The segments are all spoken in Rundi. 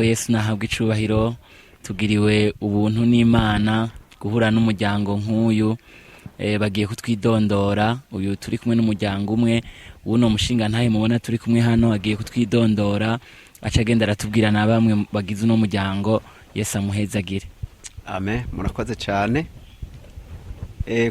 Yesu nahabwa icubahiro. Tugiriwe ubuntu n'Imana guhura n'umuryango nk'uyu. Bagiye kutwidondora. Uyu turi kumwe n'umuryango umwe w'uno mushinga ntahe mubona turi kumwe hano, agiye kutwidondora, aca agenda aratubwira na bamwe bagize uno muryango. Yesu amuhezagire. Amen, murakoze cyane.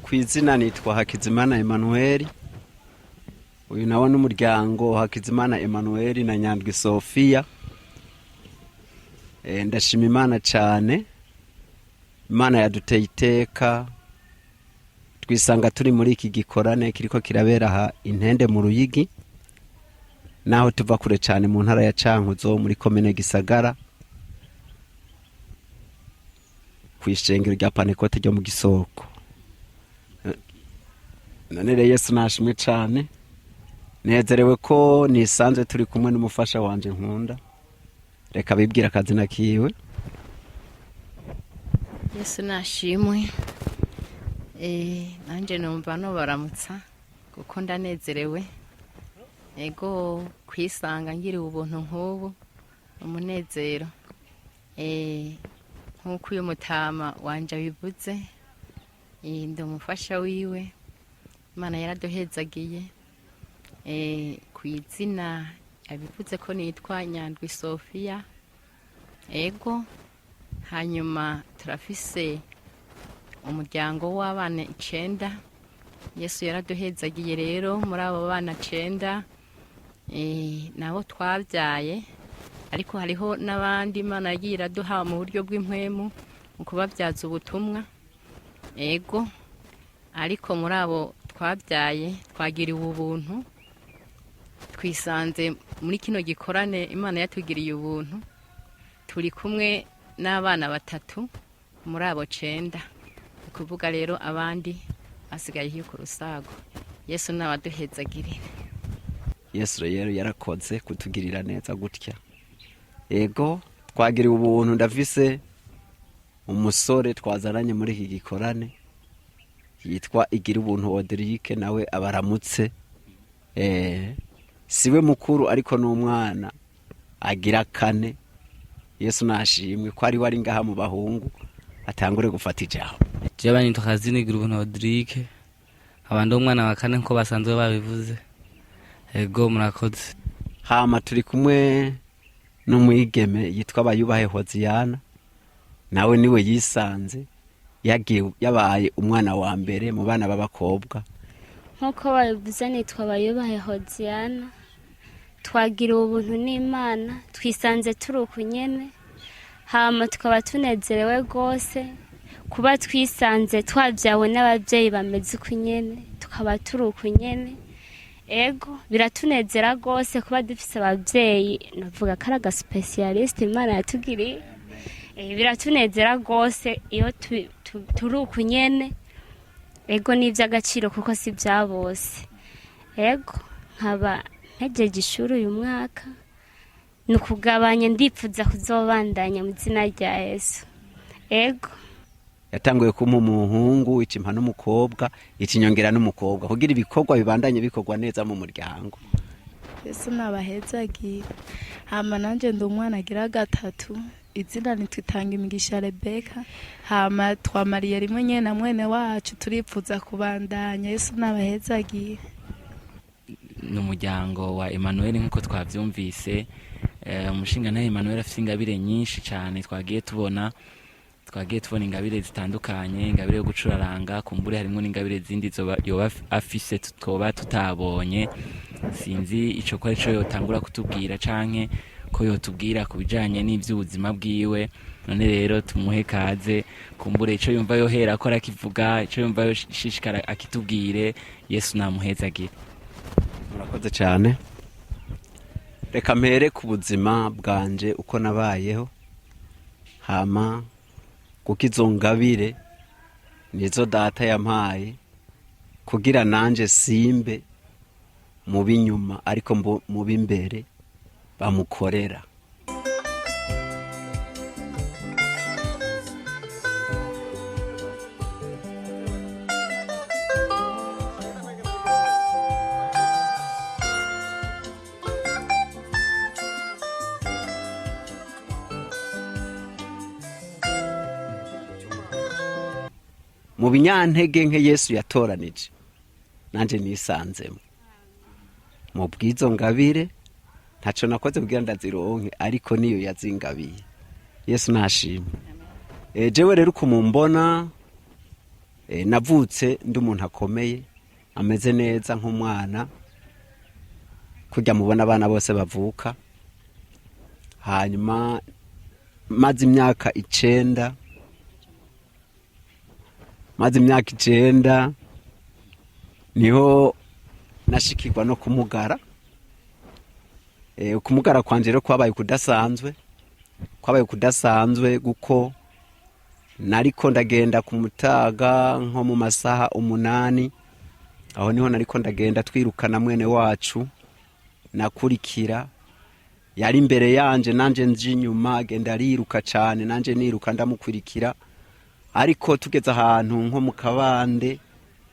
Ku izina nitwa Hakizimana Emmanuel. Uyu nawe n'umuryango Hakizimana Emmanuel na Nyandwi Sophia. Ndashima Imana cyane. Imana yaduteye iteka twisanga turi muri iki gikorane kiriko kirabera aha Intende mu Ruyigi, naho tuva kure cyane mu ntara ya Cankuzo, muri komine Gisagara, ku ishengero rya Pantekote ryo mu Gisoko. None rero Yesu nashimwe cyane, nezerewe ko nisanzwe turi kumwe n'umufasha wanje nkunda. Reka bibwira akazina kiwe. Yesu nashimwe. Nanjye numva nobaramutsa kuko ndanezerewe, ego, kwisanga ngiriwe ubuntu nk'ubu, umunezero. Nk'uko uyu mutama wanje abivuze, ndi umufasha wiwe. Imana yaraduhezagiye. Ku izina abivuze ko nitwa Nyandwi Sophia, ego. Hanyuma turafise umuryango w'abana 9. Yesu yaraduhezagiye rero. Muri abo bana 9, nabo twabyaye, ariko hariho n'abandi Imana yagiye iraduha mu buryo bw'impwemu mu kubabyaza ubutumwa, ego. Ariko muri abo twabyaye twagiriwe ubuntu, twisanze muri kino gikorane. Imana yatugiriye ubuntu, turi kumwe n'abana batatu muri abo 9. Ni ukuvuga rero abandi basigaye hiyo ku rusago. Yesu nabaduhezagirire. Yesu rero yarakoze kutugirira neza gutya. Ego, twagiriwe ubuntu. Ndafise umusore twazananye muri iki gikorane yitwa Igira Ubuntu Oderike, nawe abaramutse. Siwe mukuru, ariko n'umwana agira kane. Yesu nashimwe ko ari we ari ngaha mu bahungu atangure gufata ijambo. Jewe nitwa Kazini Girubuntu Odrike, nkaba ndi umwana wa kane nko basanzwe babivuze. Ego, murakoze. Hama turi kumwe n'umwigeme yitwa Bayubahe Hoziyana, nawe niwe yisanze yagiye yabaye umwana wa mbere mu bana b'abakobwa. Nk'uko babivuze, nitwa Bayubahe Hoziyana. Twagiriwe ubuntu n'Imana, twisanze turi uku nyene, hama tukaba tunezerewe rwose kuba twisanze twabyawe n'ababyeyi bameze uku nyene, tukaba turi uku nyene. Ego, biratunezera rwose kuba dufise ababyeyi, navuga ko ari agasupesiyalisite Imana yatugiriye. Biratunezera rwose iyo turi uku nyene. Ego, ni iby'agaciro kuko si ibya bose. Ego, nkaba ntegereje ishuri uyu mwaka, ni ukugabanya, ndipfuza kuzobandanya mu izina rya Yesu. Ego. Yatanguye kumpa umuhungu, ikimpa n'umukobwa, ikinyongera n'umukobwa kugira ibikorwa bibandanye bikorwa neza mu muryango. Yesu nabahezagiye. Hama nanjye ndi umwana agira gatatu, izina nitwitanga Imigisha Rebeka. Hama twamariye rimwe nyene na mwene wacu, turipfuza kubandanya. Yesu nabahezagiye. Ni umuryango wa Emmanuel nk'uko twabyumvise. Umushinga ntahe Emmanuel afite ingabire nyinshi cyane. Twagiye tubona ingabire zitandukanye, ingabire yo gucuraranga, kumbure harimo n'ingabire zindi yoba afise twoba tutabonye. Sinzi ico ko arico yotangura kutubwira canke ko yotubwira ku bijanye n'ivy'ubuzima bwiwe. None rero tumuhe kaze, kumbure ico yumva yohera ko arakivuga, ico yumva yoshishikara akitubwire. Yesu namuhezagire. Murakoze cyane. Reka mpere ku buzima bwanje uko nabayeho, hama kuko izo ngabire nizo data yampaye kugira nanje simbe mu b'inyuma, ariko mu b'imbere bamukorera. Mu binyantege nke Yesu yatoranije, nanjye nisanzemo mu bw'izo ngabire. Ntacyo nakoze kugira ndazironke, ariko niyo yazingabiye. Yesu nashimwe. Jewe rero uko mumbona, navutse ndi umuntu akomeye, ameze neza nk'umwana kujya mubona abana bose bavuka. Hanyuma maze imyaka 9, maze imyaka 9 niho nashikirwa no kumugara. Kumugara kwanje rero kwabaye kudasanzwe, kwabaye kudasanzwe kuko nariko ndagenda ku mutaga nko mu masaha 8. Aho niho nariko ndagenda twirukana mwene wacu, nakurikira yari imbere yanje, nanje nje inyuma, agenda ariruka cane, nanje niruka ndamukurikira. Ariko tugeze ahantu nko mu kabande,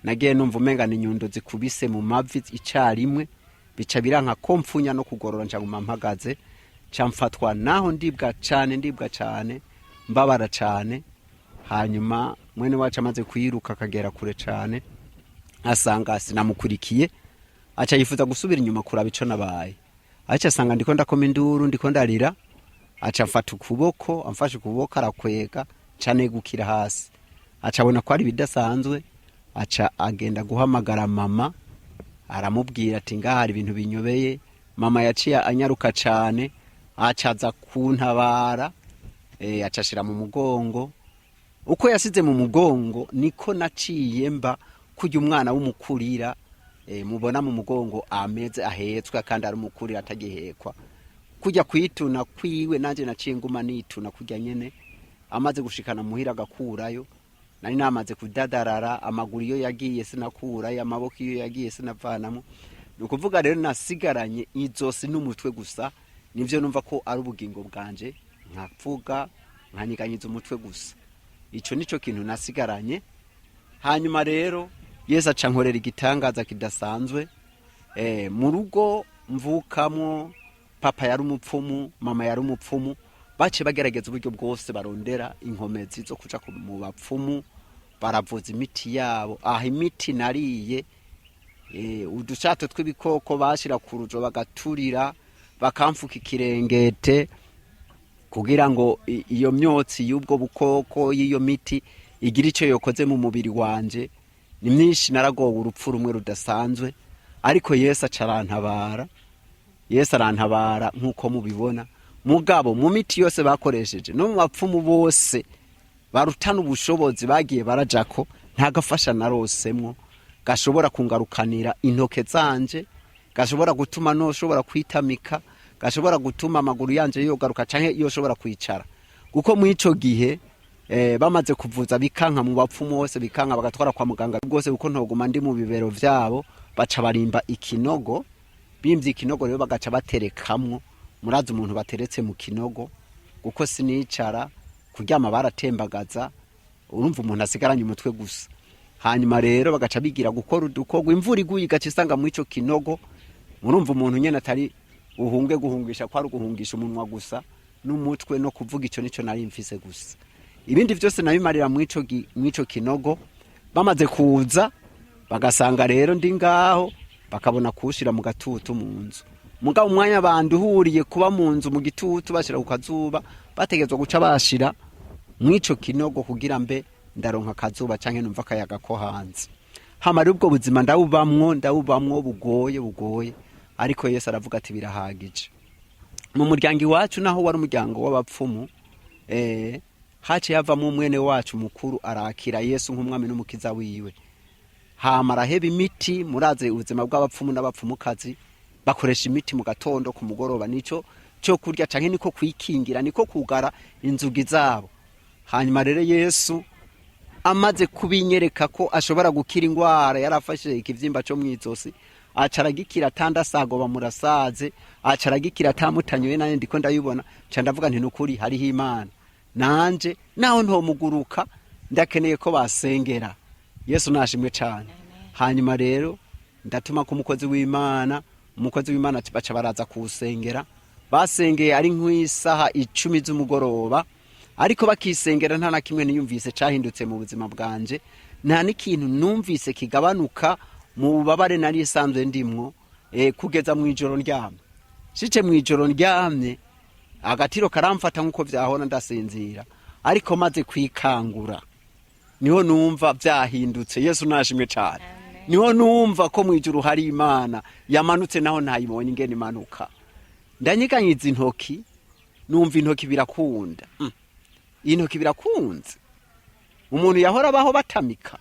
nagiye numva umenga ni inyundo zikubise mu mavi icarimwe, bica biranka ko mfunya no kugorora, nca nguma mpagaze, nca mfatwa naho ndibwa cane, ndibwa cane, mbabara cane. Hanyuma mwene wacu amaze kwiruka akagera kure cane, asanga sinamukurikiye, aca yifuza gusubira inyuma kuraba ico nabaye. Aca asanga ndiko ndakoma induru, ndiko ndarira, aca amfata ukuboko, amfashe ukuboko arakwega, nca negukira hasi. Aca abona ko ari ibidasanzwe, aca agenda guhamagara mama, aramubwira ati ngaha hari ibintu binyobeye. Mama yaciye anyaruka cane, aca aza kuntabara, aca ashira mu mugongo. Uko yasize mu mugongo niko naciye mba kurya umwana w'umukurira, mubona mu mugongo ameze ahetswe kandi ari umukurira atagihekwa. Kujya kwituna kwiwe nanje naciye nguma nituna kurya nyene. Amaze gushikana muhira agakurayo, nari namaze kudadarara, amaguru iyo yagiye sinakurayo, amaboko iyo yagiye sinavanamo. Ni ukuvuga rero nasigaranye izosi n'umutwe gusa, nivyo numva ko ari ubugingo bwanje, nkavuga nkanyiganyiza umutwe gusa. Ico nico kintu nasigaranye. Hanyuma rero Yesu aca nkorera igitangaza kidasanzwe. Mu rugo mvukamwo, papa yari umupfumu, mama yari umupfumu. Baciye bagerageza uburyo bwose, barondera inkomezi zo kuja mu bapfumu, baravuza imiti yabo. Aha imiti nariye, udushato tw'ibikoko bashira ku rujo bagaturira, bakamfuka ikirengete kugira ngo iyo myotsi y'ubwo bukoko y'iyo miti igira icyo yokoze mu mubiri wanje. Ni myinshi, naragowe urupfu rumwe rudasanzwe, ariko Yesu aca arantabara. Yesu arantabara nk'uko mubibona. Mugabo mu miti yose bakoresheje no mu bapfumu bose barutana ubushobozi bagiye barajako, nta gafasha narosemwo gashobora kungarukanira intoke zanje, gashobora gutuma noshobora kwitamika, gashobora gutuma amaguru yanje yogaruka canke yoshobora kwicara. Kuko muri ico gihe bamaze kuvuza bikanka mu bapfumu bose, bikanka bagatwara kwa muganga rwose, kuko ntoguma ndi mu bibero vyabo, baca barimba ikinogo. Bimvye ikinogo rero bagaca baterekamwo. Murazi umuntu bateretse mu kinogo, kuko sinicara, kuryama baratembagaza, urumva umuntu asigaranye umutwe gusa. Hanyuma rero bagaca bigira gukora udukorwa, imvura iguye igaca isanga muri ico kinogo. Murumva umuntu nyene atari uhunge guhungisha, ko ari uguhungisha umunwa gusa n'umutwe no kuvuga, ico nico nari mfise gusa. Ibindi vyose nabimarira mw'ico kinogo. Bamaze kuza bagasanga rero ndi ngaho, bakabona kuwushira mu gatutu mu nzu. Mugabo umwanya banduhuriye kuba mu nzu mu gitutu bashira ku kazuba, bategerezwa guca bashira mw'ico kinogo kugira mbe ndaronka akazuba canke numva akayaga ko hanze. Hama rero ubwo buzima ndabubamwo, ndabubamwo bugoye, bugoye, ariko Yesu aravuga ati birahagije. Mu muryango iwacu naho wari umuryango w'abapfumu, haciye havamwo mwene wacu mukuru arakira Yesu nk'umwami n'umukiza wiwe, hama araheba imiti. Muraze ubuzima bw'abapfumu n'abapfumukazi, bakoresha imiti mu gatondo, ku mugoroba, nico cyo kurya canke niko kwikingira, niko kugara inzugi zabo. Hanyuma rero Yesu amaze kubinyereka ko ashobora gukira ingwara, yarafashe ikivyimba co mwizosi aca aragikira atandasago bamurasaze, aca aragikira atamutanyoye, nanje ndiko ndayibona, nca ndavuga nti nukuri hariho Imana, nanje naho ntomuguruka ndakeneye ko basengera. Yesu nashimwe cane. Hanyuma rero ndatuma ku mukozi w'Imana, umukozi w'Imana baca baraza kuwusengera. Basengeye ari nk'isaha 10 z'umugoroba, ariko bakisengera nta na kimwe niyumvise cahindutse mu buzima bwanje. Nta n'ikintu numvise kigabanuka mu bubabare nari isanzwe ndimwo, kugeza mu ijoro ndyamye. Shice mu ijoro ndyamye, agatiro karamfata nk'uko vyahora, ndasinzira. Ariko maze kwikangura niho numva vyahindutse. Yesu nashimwe cane. Niho numva ko mu ijuru hari Imana yamanutse, naho ntayibonye ingene imanuka. Ndanyiganyiza intoki, numva intoki birakunda. Intoki birakunze, umuntu yahora abaho batamika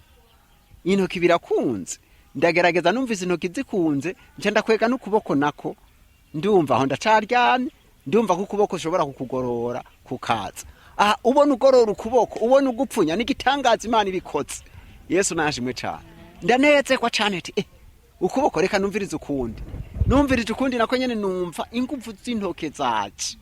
intoki birakunze. Ndagerageza, numvise intoki zikunze, nca ndakwega n'ukuboko nako, ndumva aho ndacaryamye, ndumva ko ukuboko ushobora kukugorora kukaza. Aha ubona ugorora ukuboko, ubona ugupfunya, n'igitangaza Imana ibikoze. Yesu nashimwe cane. Ndanezerwa cane ati ukuboko reka numvirize ukundi. Numvirije ukundi nako nyene, numva inguvu z'intoke zaje.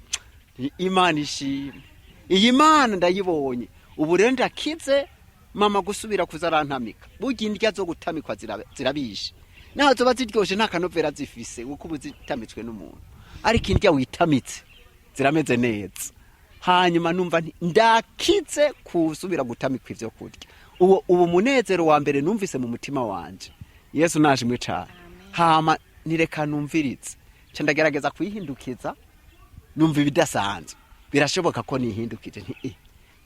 Imana ishimwe, iyi Mana ndayibonye. Ubu rero ndakize mama gusubira kuza arantamika. Burya indya zo gutamikwa zirabishe, naho zoba ziryoshe nta kanovera zifise, kuko ubu zitamitswe n'umuntu. Ariko indya witamitse zirameze neza. Hanyuma numva nti ndakize kusubira gutamikwa ivyo kurya. Uwo ubu munezero wa mbere numvise mu mutima wanje. Yesu nashimwe cane. Hama nireka numvirize, nca ndagerageza kuyihindukiza, numva ibidasanzwe birashoboka ko nihindukije. Nti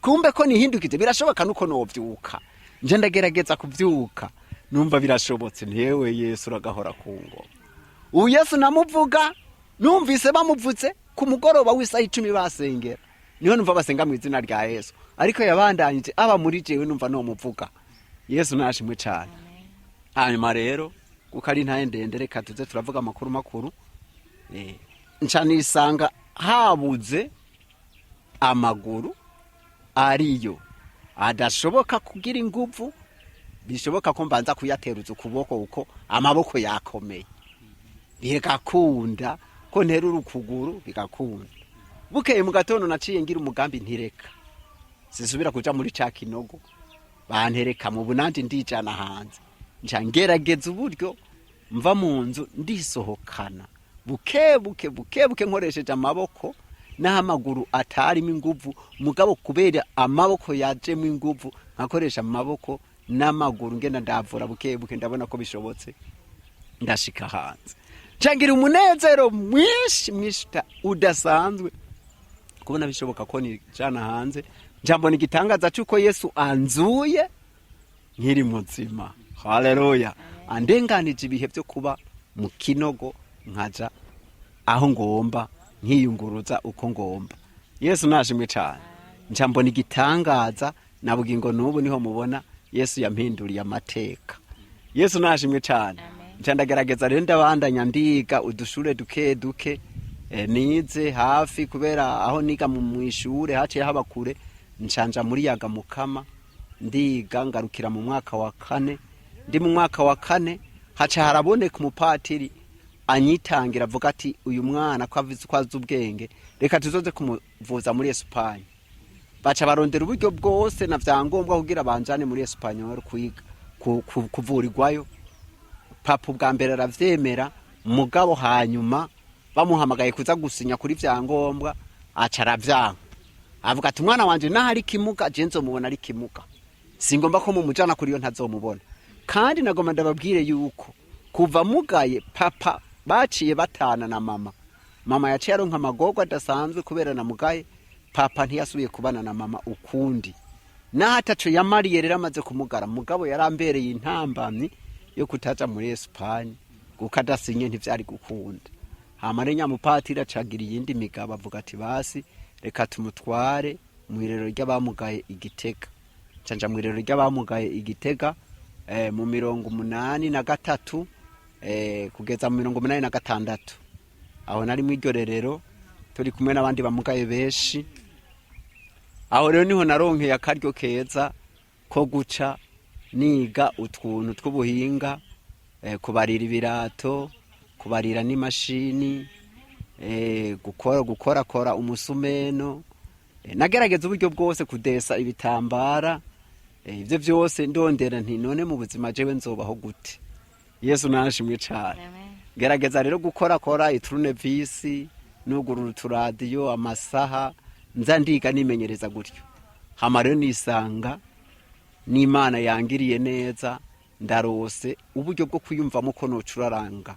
kumbe ko nihindukije birashoboka nuko novyuka. Nje ndagerageza kuvyuka, numva birashobotse. Ntiyewe, Yesu uragahora ku ngoma. Ubu Yesu namuvuga numvise bamuvuze ku mugoroba w'isaha 10 basengera, niho numva basenga mu izina rya Yesu. Ariko yabandanyije aba muri jewe, numva nomuvuga. Yesu nashimwe cane. Hanyuma rero, kuko ari ntaye ndende, reka tuze turavuga amakuru makuru. Nca nisanga habuze amaguru ariyo adashoboka kugira inguvu, bishoboka ko mbanza kuyateruza ukuboko uko amaboko yakomeye, bigakunda ko nterura ukuguru, bigakunda. Bukeye mu gatondo naciye ngira umugambi, ntireka sisubira kuja muri ca kinogo bantereka mu bunandi, ndijana hanze. Nca ngerageza uburyo mva mu nzu, ndisohokana buke buke buke buke, nkoresheje amaboko n'amaguru atarimo inguvu, mugabo kubera amaboko yajemo inguvu nkakoresha amaboko n'amaguru, ngenda ndavura buke buke, ndabona ko bishobotse, ndashika hanze. Nca ngira umunezero mwinshi mwinshi udasanzwe kubona bishoboka ko nijana hanze. Nca mbona igitangaza cy'uko Yesu anzuye nkiri muzima. Haleluya! Andenganije ibihe byo kuba mu kinogo, nkaja aho ngomba, nkiyunguruza uko ngomba. Yesu nashimwe cyane. Nca mbona igitangaza na bugingo n'ubu niho mubona Yesu yampinduriye amateka. Yesu nashimwe cyane. Nca ndagerageza rero, ndabandanya ndiga udushure duke duke. Nize hafi kubera aho niga mu ishure haciye haba kure. Ncanja muri yaga mukama, ndiga ngarukira mu mwaka wa kane. Ndi mu mwaka wa kane haca haraboneka umupatiri anyitangira, avuga ati uyu mwana ko avize ko azi ubwenge, reka tuzoze kumuvuza muri Esipanye. Baca barondera uburyo bwose na vyangombwa kugira banjane muri Esipanye kwiga kuvurirwayo. Papa ubwa mbere aravyemera, mugabo hanyuma bamuhamagaye kuza gusinya kuri vyangombwa aca aravyanka, avuga ati umwana wanje naho ari kimuga, je nzomubona ari kimuga, singomba ko mumujana kuri yo ntazomubona. Kandi nagomba ndababwire yuko kuva mugaye papa baciye batana na mama. Mama yaciye aronka amagorwa adasanzwe kubera namugaye. Papa ntiyasubiye kubana na mama ukundi, naho ataco yamariye rero amaze kumugara. Mugabo yarambereye intambamyi yo kutaja muri Esipanye, kuko adasinye ntivyari gukunda. Hama rero nyamupatiri acagira iyindi migabo, avuga ati basi reka tumutware mw'irero ry'abamugaye Igitega. Nca mw'irero ry'abamugaye Igitega, mu 83, kugeza mu 86. Aho nari mw'iryo rerero turi kumwe n'abandi bamugaye benshi. Aho rero niho naronkeye akaryo keza ko guca niga utuntu tw'ubuhinga, kubarira ibirato, kubarira n'imashini, gukora gukorakora umusumeno. Nagerageza uburyo bwose kudesa ibitambara, ivyo vyose ndondera nti none mu buzima jewe nzobaho gute? Yesu nashimwe cane. Gerageza rero gukorakora iturunevisi, nugurura uturadiyo, amasaha, nza ndiga nimenyereza gutyo. Hama rero nisanga N'Imana yangiriye neza, ndarose uburyo bwo kwiyumvamo ko nocuraranga.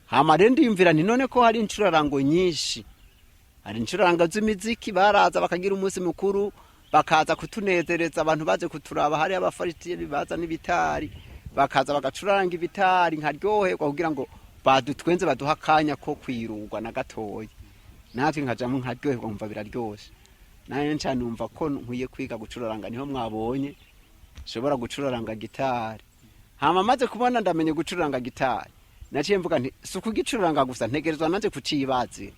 Hama rero ndiyumvira nti none ko hari incurarango nyinshi, hari incurarango z'imiziki, baraza bakagira umunsi mukuru, bakaza kutunezereza, abantu baje kuturaba, hari abafaritiyeri baza n'ibitari, bakaza bagacuraranga ibitari, nkaryoherwa kugira ngo badutwenze, baduha akanya ko kwirugwa na gatoya, natwe nkajamwo nkaryoherwa, nkumva biraryoshe. Nayo nca numva ko nkwiye kwiga gucuraranga, niho mwabonye nshobora gucuraranga gitari. Hama maze kubona ndamenye gucuraranga gitari, naciye mvuga nti si ukugicuraranga gusa, ntegerezwa nanje kucibazira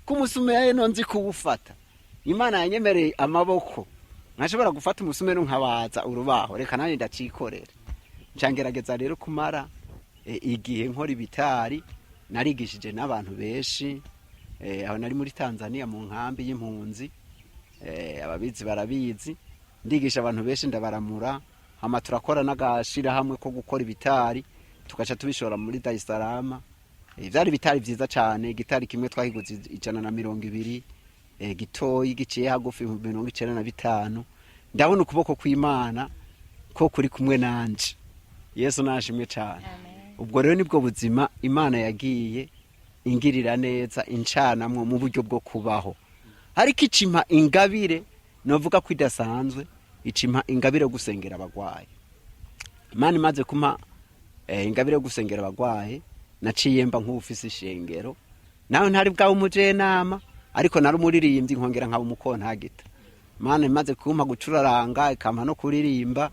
ko umusumeno nzi kuwufata. Imana yanyemereye amaboko, nkashobora gufata umusumeno nkabaza urubaho, reka nanjye ndacikorera. Nca ngerageza rero kumara igihe nkora ibitari, narigishije n'abantu benshi. Aho nari muri Tanzania mu nkambi y'impunzi, ababizi barabizi, ndigisha abantu benshi, ndabaramura. Hama turakora n'agashirahamwe ko gukora ibitari, tugaca tubishora muri Dar es Salaam. Vyari ibitari vyiza cane. Igitari kimwe twahiguze 120, gitoyi giciye hagufi 95. Ndabona ukuboko kw'Imana ko kuri kumwe nanje. Yesu nashimwe cane. Ubwo rero nibwo buzima Imana yagiye ingirira neza, incanamwo mu buryo bwo kubaho. Ariko icimpa ingabire novuga ko idasanzwe, icimpa ingabire yo gusengera abagwayi. Imana imaze kumpa ingabire yo gusengera abagwayi, naciye mba nk'uwufise ishengero. Nawe ntari bwawe umujenama, ariko nari umuririmbyi, nkongera nkaba umukontagita. Imana imaze kumpa gucuraranga, ikampa no kuririmba,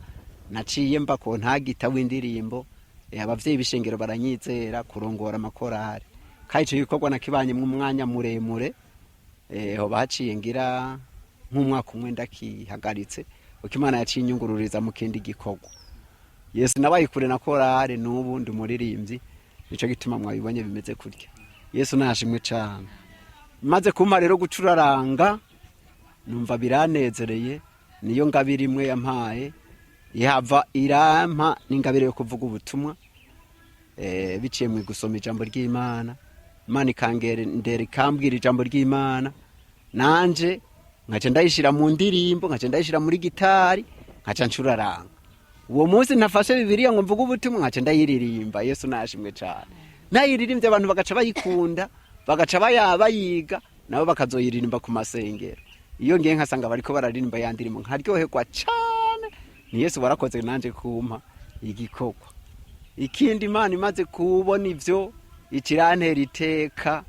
naciye mba kontagita w'indirimbo. Abavyeyi b'ishengero baranyizera kurongora amakorari, kandi ico gikorwa nakibanyemwo umwanya muremure. Hoba haciye ngira nk'umwaka umwe ndakihagaritse, uko Imana yaciye inyungururiza mu kindi gikorwa. Yesu nabaye kure na korari, n'ubu ndi umuririmbyi, nico gituma mwabibonye bimeze kurya. Yesu nashimwe cane. Maze kumpa rero gucuraranga, numva biranezereye. Niyo ngabire imwe yampaye, ihava irampa n'ingabire yo kuvuga ubutumwa, biciye mu gusoma ijambo ry'Imana. Imana ikangendera, ikambwira ijambo ry'Imana, nanje nkaca ndayishira mu ndirimbo, nkaca ndayishira muri gitari, nkaca ncuraranga. Uwo munsi ntafashe Bibiliya ngo mvuge ubutumwa, nkaca ndayiririmba. Yesu nashimwe cane. Nayiririmbye, abantu bagaca bayikunda, bagaca bayiga, nabo bakazoyiririmba ku masengero. Iyo ngiye nkasanga bariko bararirimba ya ndirimbo, nkaryoherwa cane. Ni Yesu warakoze nanje kumpa igikorwa. Ikindi, Imana imaze kubona ivyo, ikirantera iteka.